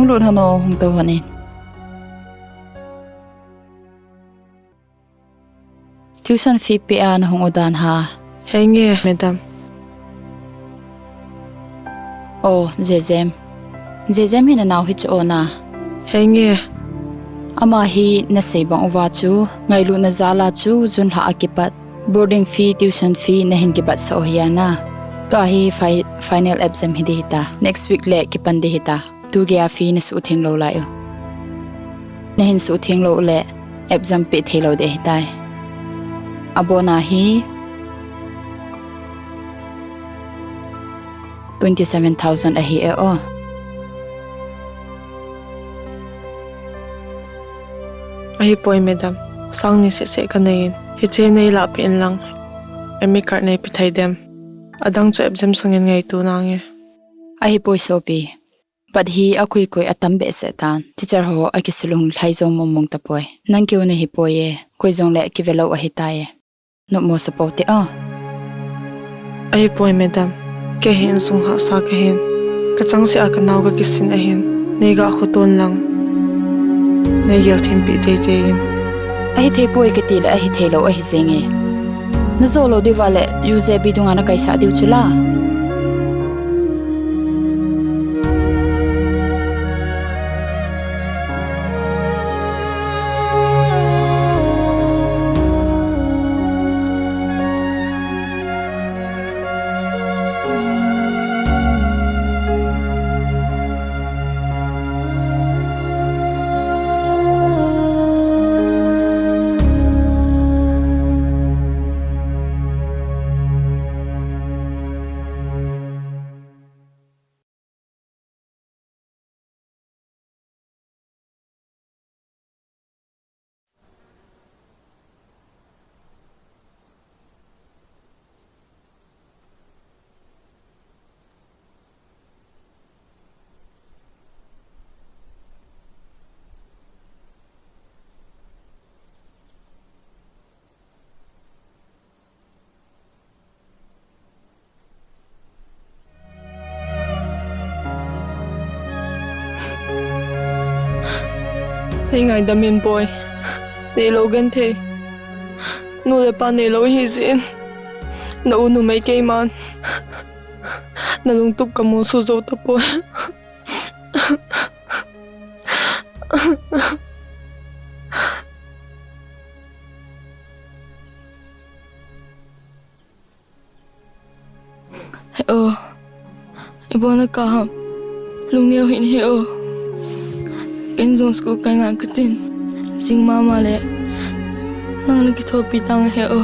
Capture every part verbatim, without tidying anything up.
Hung lut hon o, hung tou hon in. Tuition fee pea nahung u dan ham? Henge, madam. O, Jejem. Jejem hi nanao hi chu o na? Henge. Ama hi nasei bang uva chu, ngailutna jal a chu June lha a kipat boarding fee, tuition fee nahin kibatsah u hi a na. Tua hi fi-, final exam hi di hita. Next week le kipan di hita. Tugei a fee nasuhtheng lou lai u. Nahin suhtheng lou le exam pe thei lou di ahitai. Abona hi twenty seven thousand ahi e o. Ahipoi, madam. Sang ni seh seh kanei in. Hiche neilah peh in lang. Admit card neipe thei dem. Adang chu exam sangin ngaito nange. Ahipoi sopi. But hi akoi koi atam behseh tan. Teacher ho akisulung lhai jou mong mong tapoi. Nang keu nahipoi e. Koi jongle kive lou ahitai e. Nopmo sa pou te a. Ahipoi, madam. Kei hi insung hahsa kahin. Kachangseh a kanao kakisin ahin. Neiga khoton lang. Neigel thempeh teitei in. Ahithei poi kati le ahithei lou ahi jenge. Najo lou diuva le U J B dunga nakaisah diu chu la. Nei ngaidam in boi. Neilou genthei. Nu le pa neilou ihi jeh in. Na u numei keiman. Na lungtup kamu suh jou tapoi. He o, ibol na kaham. Lungneo hih in he o. Ken jong school kai ngai katin. Jing mama le. Nang na kithopi tang he o.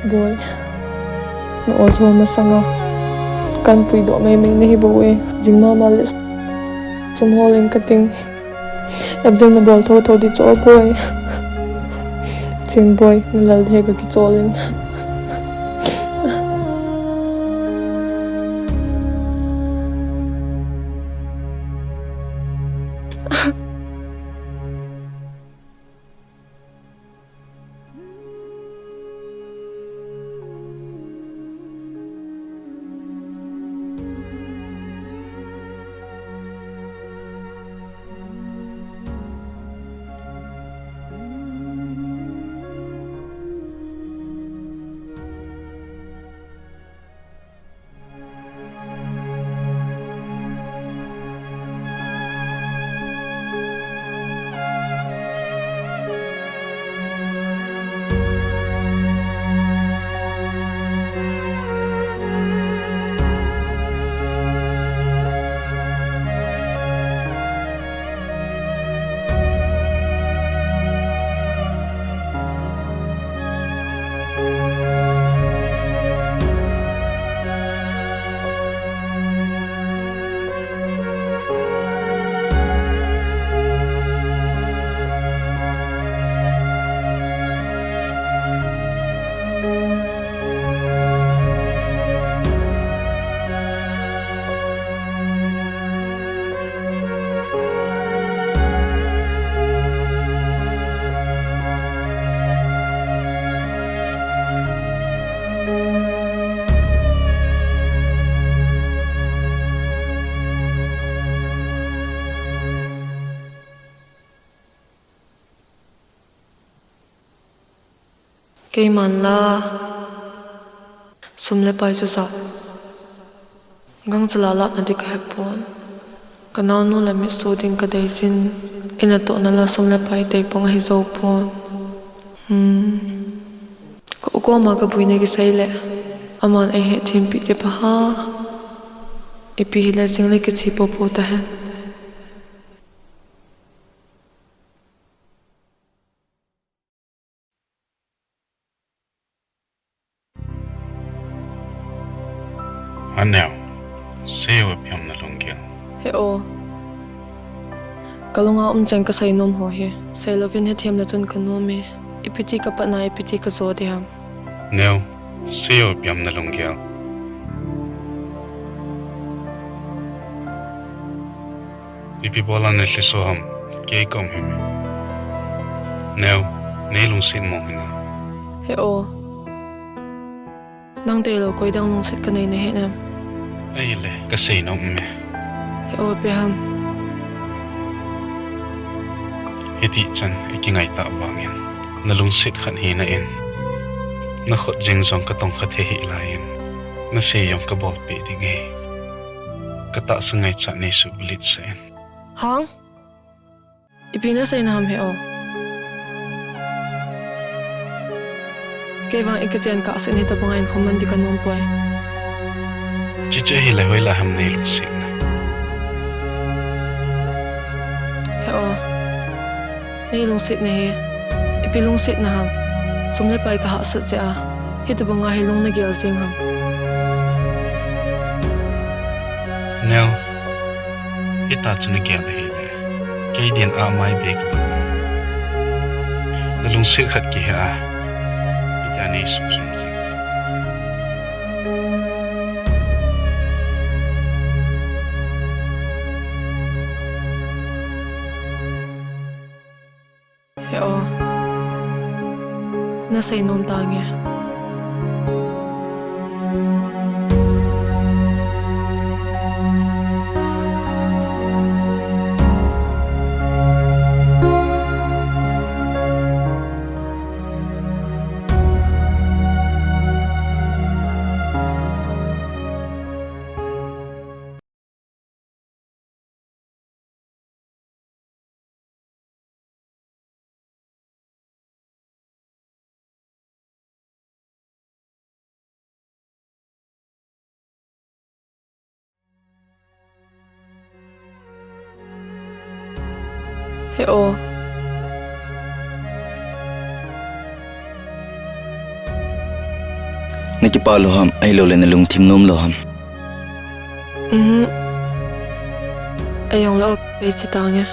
Boi, na o jo masanga kan puidoh maimai nahi bou e. Jing mama le sum hol in kating. Exam na bol thotho di chu o boi. Ching boi, na lal he ka kichol in. Keiman la, sum le pai chu ja. Gangcha la lah nading ka hepon. Ka naonu la mitso ding ka deijin, i natohna la sum le pai tei pong ahi jou pon. Hmm. Ka u koma ka buina kisei le, aman ei hetthem pi te pa ha. Ipi hile jing le kiche popo tahen. Aneo, seiyo ipi ham na lunggel. He o. Ka lunga um cheng ka seinom ho hi. Seilouvin hethem le chun ka nom e. Ipi ti ka patna, ipi ti ka jo ding ham. Neo, seiyo ipi ham na lunggel. Ipi bola nei lhiso ham, kei ka um hih e. Neo, nei lungset mong hih in. He o. Nang deilou koi dang lungset ka nei na hih em? Ahile, ka seinom e. He o, ipi ham. Hiti chan, i kingaitah vangin. Na lungset khat hina in. Na khut jeng jong ka tong kha thei hih laiyin. Na sei jong ka bolpeh ding e. Ka tahsa ngaichat nei suhbulhit sah in. Hang? Ipi na seina ham he o. Kei vang i kichen kahsen hitobang a in khoman ding ka nom poi. Chuche hile hoilai ham nei lungset na. He o. Nei lungset na hi. Ipi lungset na ham. Sum le pai ka hahsat jeh a. Hitobang a hi lung na gel jeng ham. Neo. Hita chu na gel ahile. Kei din a mai be ka bang. Na lungset khat kihe a. Hita nei suhjom jing. He o. Na seinom tange. He o. Na kipah lou ham, ahilouleh na lungthim nom lou ham? Uhum. Ei jong lou, kei che tange.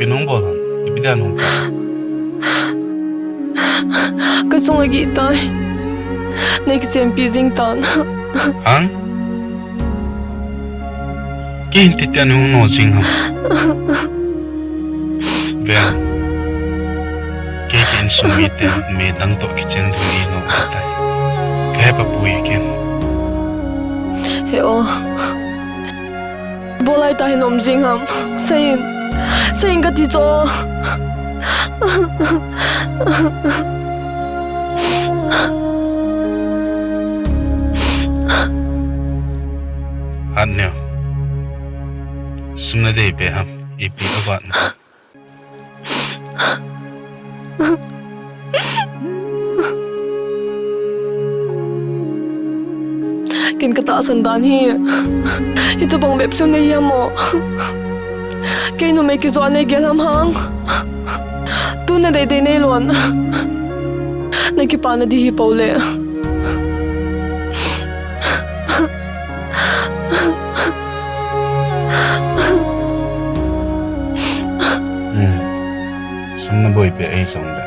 Ipi nahung bol ham? Ipi dia nahung kap? Ka chunga gih tai. Nei kichenpi jing tan. Hang? Kei hin itia nahung no jing ham? Ven. Kei ka insung miten midang toh kichen ding nei no tai. Ka hepha poi ken. He o. Ibola ita hin um jing ham? Seiyin. Seiyin kati chu. Hatneo. Sum nadei peh ham? Ipi avat na? Ken katahsan dan hi, hitobang bep chu nei hi ham o. Kei numei kijoh a nei gel ham hang. Tun nadei dei nei lon. Nakipah nadi hi pole. Hmm. Sum naboi peh ahi jongle,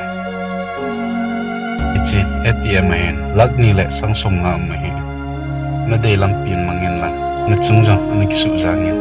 hiche A T M a hin lakh ni le sang somnga um ahi. Nadei lampi in mang in lang, nachung jong ana kisuh jang in.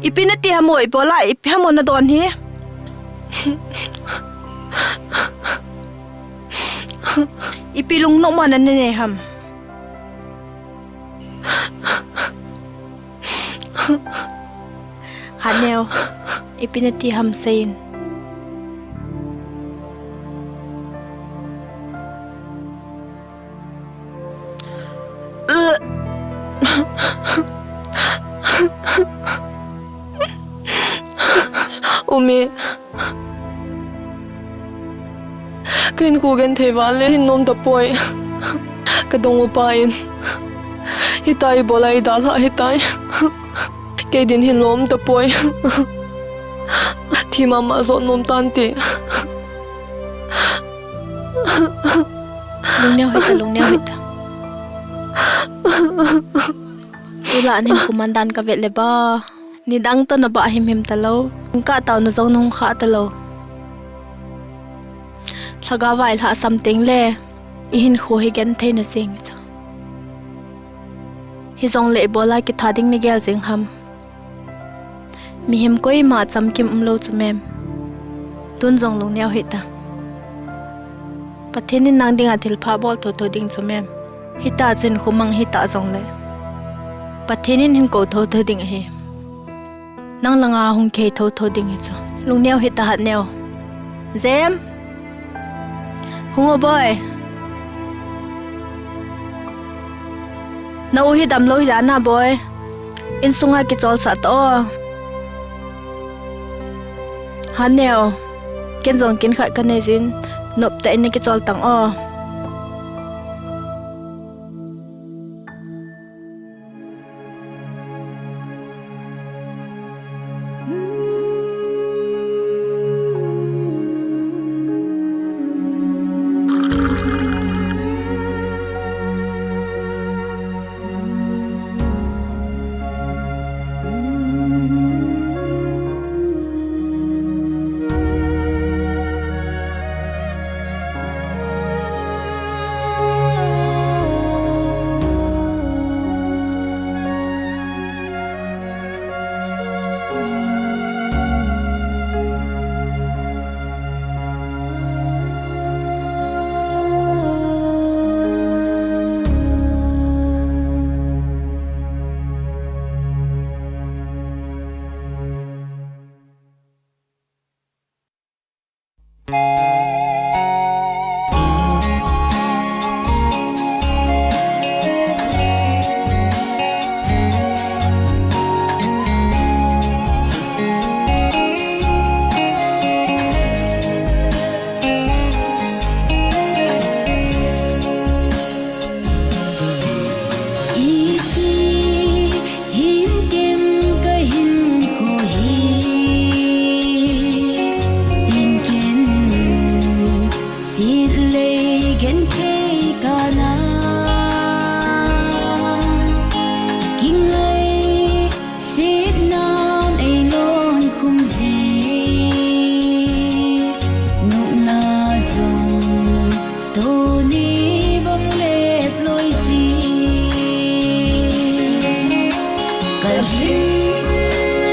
Ipi nati ham o, ibola ipi ham o nadon hi? Ipi lungnop mo nanei ham? Haneo, ipi nati ham seiyin. Umi. Ka hinkho genthei val le hin nom tapoi. Ka dong upa in hitia ibola idalha hitai. Kei din hin lom tapoi. Thi mama jo nom tante. Lungneo hita, lungneo hita. Tula ahin kuman dan kavet le ba. Nidang toh nabah himhim talou. Nungkah taona jong nahung khah talou. Lhagao vai lhasam teng le. Ihinkho hi genthei na jing chu. Hijongle ibola kitha ding nagel jing ham. Mihem koima chamkim umlou chu mem. Tun jong lungneo hita. Pathen in nang dinga thilpha bol thotho ding chu mem. Hita chun khumang hita jongle. Pathen in hin kou thotho ding ahi. Nang langa hung kihei thotho ding hi chu. Lungneo hita Hatneo. Jem. Hung o boi. Na u hi damlou hi ana boi. Insunga kicholsah ta o. Hatneo. Ken jong kin khat kanei jin. Noptah in nakichol tang o.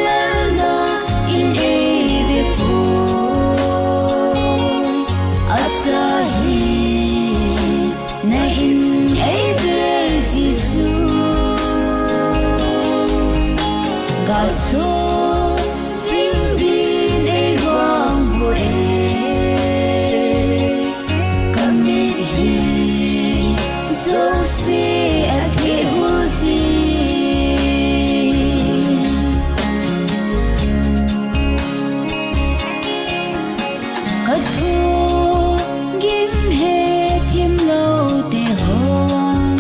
Lalna in ei ve poi, achahi na in ei ve Jesu. Gaso jing din ei vangboh e, ka mit hi jouse athehul jin. Ka thu gim hethim lou te hon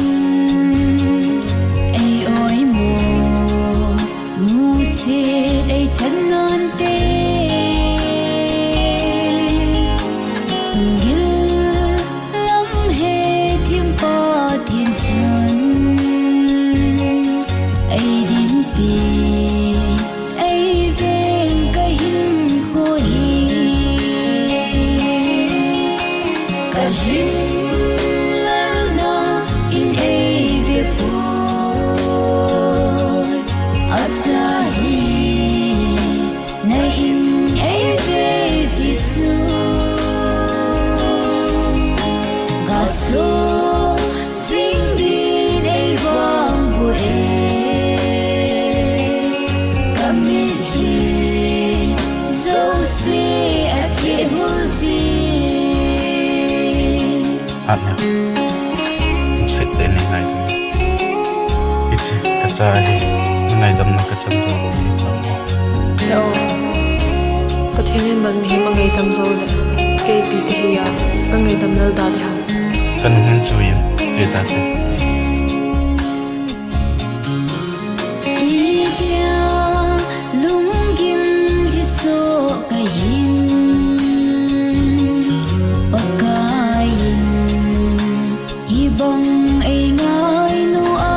ei oimo, nusit ei chan nante. Sunggil lam hethim Pathen chun ei dinpi, ei veng ka hinkho hi. Ka himlalna in ei ve poi, achahi na in ei ve Jesu. Gaso jing din ei vangboh e, ka mit hi jouse athehul jin. Amen. Sit te nei ngaidam. Hiche ka cha hi ngaidamna ka chan jou lou hi tam mo. He o. Pathen in bang mihem angaidam jou le, kei ipi kahi a, ka ngaidam lel da ding ham. Ka nung hin chu in, che ta che. Itia lunggim lhiso kahin, Pakai in hibang ei ngailua,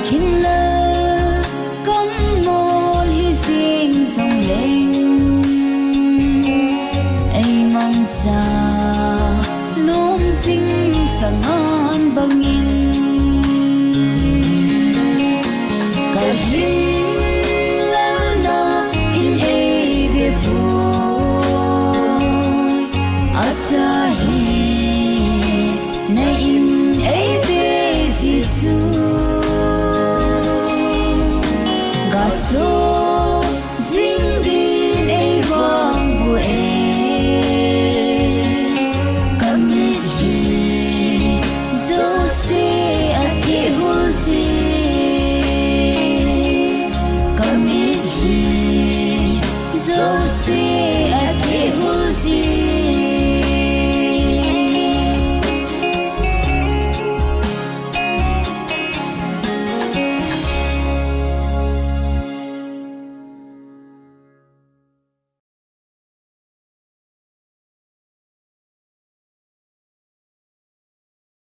hinla kamngol hi jing jongleng, ei mangcha nom jing sangan bangin, ka himlalna in ei ve poi, achahi na in ei ve Jesu. Gaso